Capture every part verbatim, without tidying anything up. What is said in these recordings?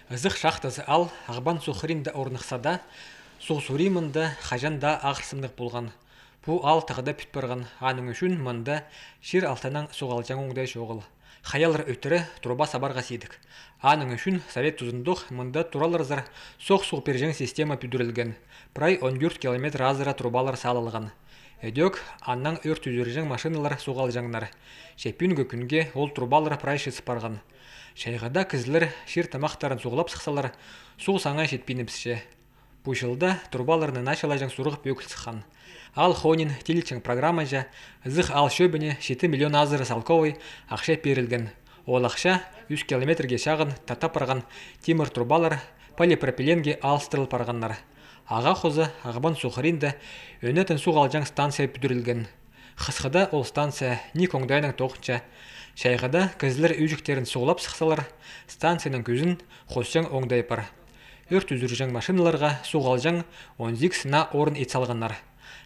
Ызых шахтазы аал Ағбан суғ хыринда орныхса даа, суғ сури мында хаҷан даа ағырсымнығ полған. Пу аал тағда пӱт парған, аның ӱчӱн мында чир алтынаң суғ алҷаң оңдай чоғыл. Хаялар ӧтіре труба сабарға сидік. Аның ӱчӱн совет тузындох мында тураларзар соох суғ пирҷең система пӱдірілген. Прай он тӧрт километр азыра трубалар салылған. Ідӧк аннаң ӧрт ӱзӱрҷең машиналар суғ алҷаңнар. Че пӱӱнгі кӱнге ол трубалар прай чыыс парған. Чайғыда кізілер чир тамахтарын суғлап сыхсалар, суғ саңай читпинібісче. Пу чылда трубаларны началаҷаң сурығ пӧгіл сыххан. Аал хониин тилҷең программаҷа ызых аал чӧбіне читі миллион азыра салковай ахча пирілген. Ол ахча ӱс километрге чағын тартап парған тимір трубалар полипропиленге алыстырыл парғаннар. Ағаа хоза Ағбан суғ хыринда ӧнетін суғ алҷаң станция пӱдірілген. Хысхыда ол станция ниик оңдайнаң тоғынча. Чайғыда кізілер ӧӧҷіктерін суғлап сыхсалар, станцияның кӱзін хосчаң оңдай пар. Ӧрт ӱзӱрҷең машиналарға суғ алҷаң он сигіс наа орын ит салғаннар.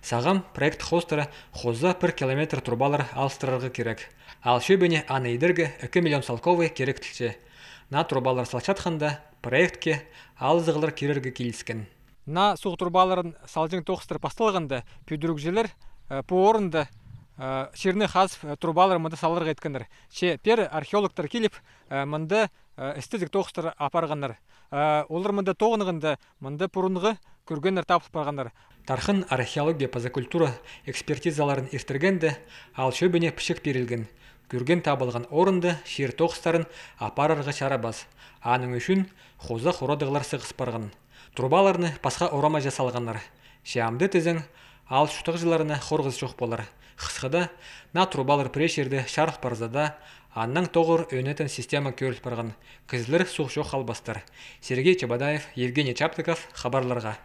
Сағам проект хоостыра хоза пір километр трубалар алыстырарға кирек. Аал чӧбіне аны идерге ікі миллион салковай кирек тілче. Наа трубалар салчатханда, проектке аалзығлар кирерге киліскен. Наа суғ трубаларын салҷаң тоғыстар пасталғанда, пӱдірігҷілер, э, пу орында, э, чирні хазып, э, трубалар мында саларға иткеннер. Че пеер археологтар киліп, э, мында, э, істезіг тоғыстар апарғаннар. Э, олар мында тоғынғанда, мында пурунғы кӱргеннер табыл парғаннар. Тархын археология паза культура экспертизаларын иртіргенде, аал чӧбіне пічік пирілген. Кӱрген табылған орында чир тоғыстарын апарарға чарабас. Аның ӱчӱн хоза хорадығлар сығыс парған. Трубаларны пасха орамаҷа салғаннар. Че амды тізең, аал чуртағҷыларына хорғыс чох полар. Хысхыда, наа трубалар пірее чирде чарыл парза даа, аннаң тоғыр ӧнетін система кӧріл парған. Кізілер суғ чох халбастар. Сергей Чебодаев, Евгений Чаптыков, хабарларға.